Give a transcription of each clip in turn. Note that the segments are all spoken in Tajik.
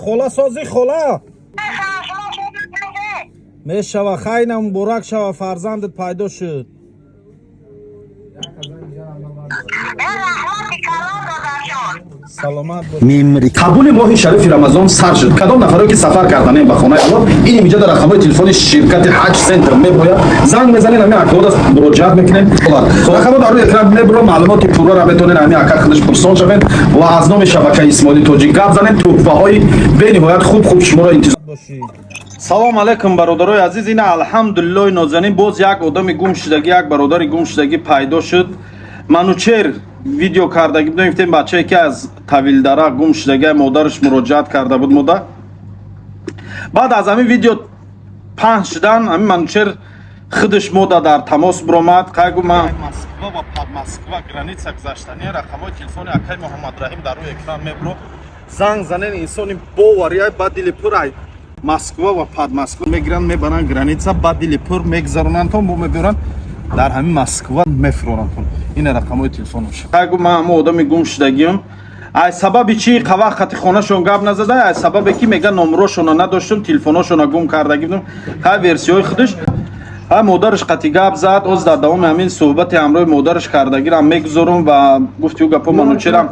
Хола, созӣ, хола? Мешава, хайна, муборак шава, фарзандат пайдо шуд. Саломат бош. Қабули моҳи шарифи Рамазон сар шуд. Кадом нафаре ки сафар карданем ба хонаи Аллоҳ, ин инҷа дар рақамҳои телефони ширкати Ҳаҷ Центр мебояд. Занг мезанед, ҳамин акода муроҷиат мекунед. Рақамҳо дар рӯи экран мебуро, маълумоти пурраро метавонед ҳамин ака худаш пурсон шавед ва аз номи шабакаи Исмоили Тоҷик гап занед. Тӯҳфаҳои бениҳоят хуб хуб шуморо интизор. Бошӣ. Салом алейкум, бародарои азиз. Ина, алҳамдулиллоҳи нозанин, боз як одами гумшудагӣ, як бародари гумшудагӣ пайдо шуд. Манучер видео кардагӣ будем, гуфтем, бачае ки аз Тавилдара гум шудагӣ, модараш муроҷиат карда буд мода. Баъд аз ҳамин видео паҳн шудан, ҳамин Манучер худаш мода дар тамос биромад. Қай гу ман Москва ва Подмосква граница гузаштани, рақамҳои телефони акаи Муҳаммадраҳим дар рӯи экран мебуро, занг занен. Инсони бовария, ба дили пур ай Москва ва Подмосква мегиранд, мебаранд граница, ба дили пур мегузаронандтон, бо мебиёранд, дар ҳамин Москва мефурорандтон. Ина рақамҳои телефонаш. Қай гу ман ҳамо одами гум шудагиам. Ай сабаби чӣ қавақ хати хонашон гап назада? Ай сабабе ки мега, номерошона надоштум, телефоношона гум кардагӣ будум. Хай, версияҳои худаш. Ҳай, модараш қати гап зад. Оз дар давоми ҳамин суҳбати ҳамроҳи модараш кардагирам мегузорум ва гуфти ӯ гапо. Манучерам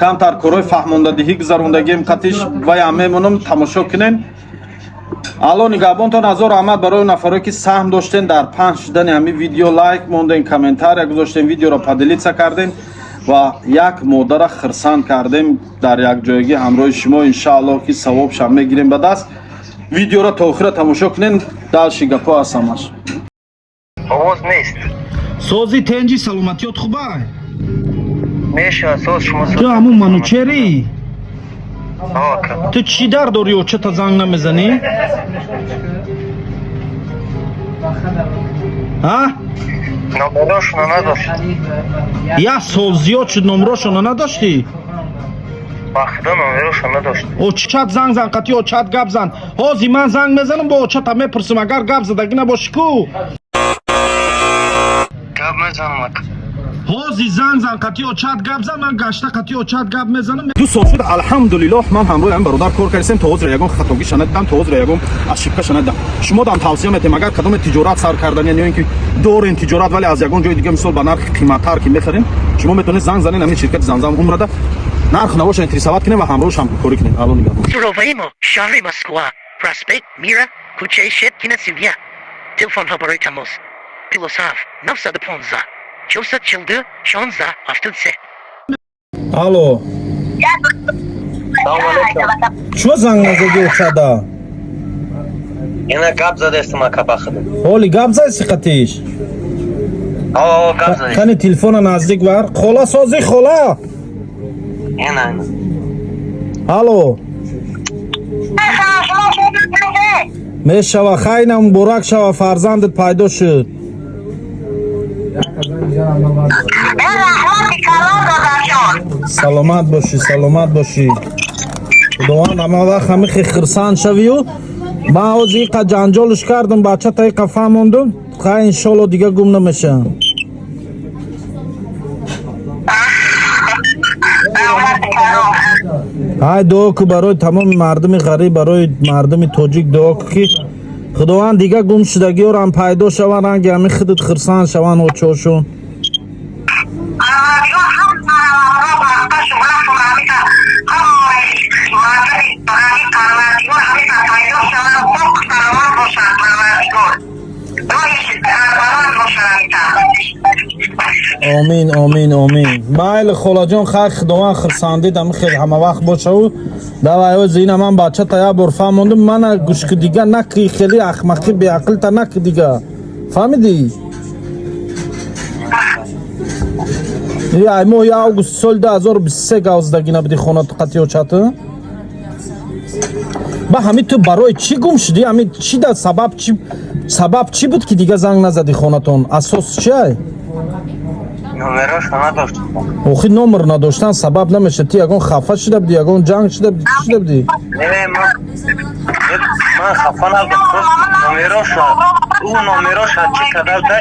камтар корҳои фаҳмондадиҳӣ гузарондагием қатиш, ваям мемонам, тамошо кунен. Алло нигаҳбонтон. Ҳазор раҳмат барои нафаре ки саҳм доштен дар паҳн шудани ҳамин видео, лайк монден, комментария гузоштен, видеоро поделиться карден ва як модара хирсанд кардем. Дар якҷоягӣ ҳамроҳи шумо, иншааллоҳ, ки савобшам мегирем ба даст. Видеоро то охира тамошо кунен, дальше гапо аст ҳамаш. Овоз нест. Сози, тенҷи, саломатиёт хубай? Мешавад, соз, шумо? Ту ҳамун Манучерӣ? Ака. Ту чӣ дар дорӣ, очата занг намезанӣ, а? Номерошона надошт. Як сол зиёд шуд, номерошона надоштӣ? Ба худо, номерошона надошт. Очат занг зан, қати очат гап зан. Ҳозир ман занг мезанам, бо очата мепурсам, агар гап задагӣ набошӣ ку. Гап мезанам, ака. Ҳозир занг зан, қати очат гап зан, ман гашта қати очат гап мезанам. 2 сол шуд, алҳамдулиллоҳ, ман ҳамроҳи ҳамин бародар кор кардем, то ҳозир ягон хатогиша надидам, то ҳозир ягон ошибкаша надидам. Шумо дам тавсия метем, агар кадоме тиҷорат сар кардан ё ин ки дорен тиҷорат, вале аз ягон ҷои дига, мисол, ба нархи қиматтар ки мехарем, шумо метавонед занг занед ҳамин ширкати Замзам Умрада, нарх навоша интересовать кунем ва ҳамроҳш ҳамкорӣ кунем. Алло нигаҳбон. Суроваемо, шаҳри Москва, проспект Мира, кӯчаи Щепкина, 31. Телефонҳо барои тамос: +7 915 442 16 73. Алло. Салом алейкум. Чӯ занг назадӣ очада? Ина гап задестам, ака, ба худо. Ҳоли гап заси қатиш? О, гап задестам. Кани, телефона наздик бар. Хола, созӣ, хола? Ина, ина. Алло. Мешава, хайна, муборак шава, фарзандат пайдо шуд. Саломат бошӣ, саломат бошӣ. Худованд ҳама вақт ҳамихе хирсанд шавию. Ман ҳозир иқа ҷанҷолш кардам, бачата иқа фаҳмондум. Хай, иншолло, дига гум намешавам. Ҳай, дуо ку барои тамоми мардуми ғариб, барои мардуми тоҷик дуо ку, ки Худованд дига гумшудагиёрам пайдо шаванд, ранги ҳамин худат хирсанд шаванд очошун. Омин, омин, омин. Майли, холаҷон, хайр, Худованд хирсандид ҳами хел ҳама вақт бошаву. Давай, ози ина ман бачата як бор фаҳмондум, мана гӯшки, дига наки, хеле ахмақӣ, беақлта наки дига. Фаҳмидӣ? Ай моҳи август соли 2023 гавздагӣ набуди хонату қати очату? Ба ҳами ту барои чӣ гум шудӣ? Ҳами чӣ да сабаб, чӣ сабаб чӣ буд, ки дига занг назадӣ хонатон? Асос чи ай? Номерошо надошт. Охи, номер надоштан сабаб намешад. Ту ягон хафа шуда будӣ, ягон ҷанг шуда будӣ, чӣ шуда будӣ? Не, ман хафа набудам, просто номерошо, ӯ номерошо чӣ кадав да,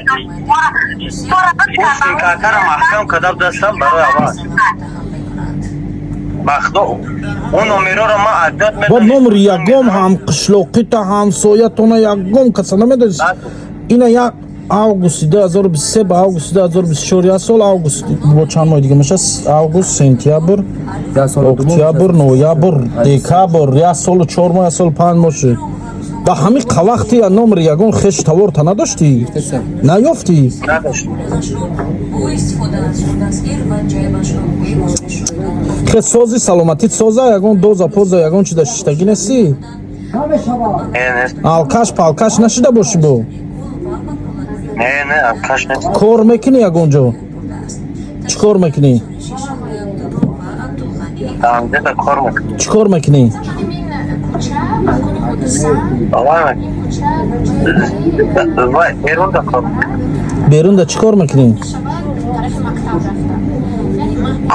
ӯ симкартаро маҳкам кадав дастам барои аввал. Ба худо, ӯ номероро ман аҷад Бо номри ягон ҳамқишлоқита, ҳамсоятона, ягон каса намедонист? Ина як августи 2023 ба августи 2024, як сол, август бо чанд моҳи дига меша, август, сентябр, октябр, ноябр, декабр, як солу 4 моҳ, як солу 5 моҳ шуд. Ба ҳамин вақти я номри ягон хеш таворта надоштӣ, наёфтӣ? Надошт. Бо истифода аз дастгир ва ҷайбашро боз мешӯяд. Хе, сози, саломатит соза, ягон доза поза, ягон чиза шиштагӣ нестӣ? Не, нест. Алкаш палкаш нашида бошӣ бо? Не, не, алкаш нест. Кор мекунӣ ягон ҷо? Чӣ кор мекунӣ? Даамҷада кор мекунам. Чӣ кор мекунӣ? Вай, вай, берунда кор мекунам. Берунда чӣ кор мекунӣ?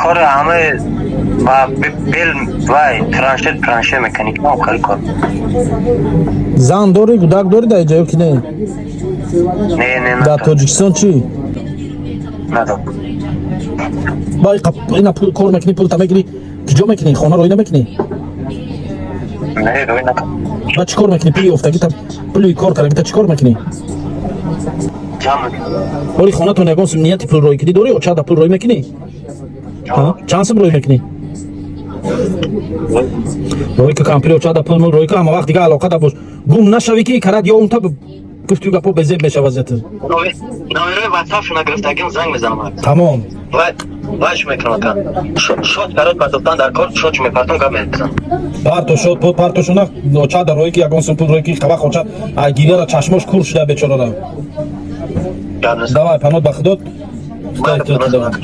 Кори ҳамаи ба бел, вай, транше транше мекунӣ, хеле кор. Зан дорӣ, гудак дорӣ дар ҷаё ки не? Не, не. Дар Тоҷикистон чӣ? Надорам. Ба ина пул кор мекунӣ, пулта мегирӣ, киҷо мекунӣ? Хона роӣ намекунӣ? Не, рӯй накун. Ба чӣ кор мекунӣ? Пули ёфтагита, пули кор кардагита чӣ кор мекунӣ? Ҷамъ мекунам. Оли хонатон ягон нияти пул роӣ кунӣ дорӣ? Очада пул роӣ мекунӣ? Чанд сум роӣ мекунӣ? Роӣ ка, кампири очада пул мул роӣ ка, ҳама вақт дига алоқа да бош, гум нашавӣ, ки карад ё унта гуфту гапо безеб мешава вазъият. Номерои ватсапшона гирифтагим, занг мезанам. Тамом. Вай, вайш мекунам, ака. Шот карот партофтан дар кор, шот мепартом, гап мезанам. Парто шот партошона, очада роӣ ки, ягон сум пул роӣ ки, қавақ оча а гиряра чашмош кур шуда бечорара. Гап нест. Давай, панот ба худот. Майли, панот.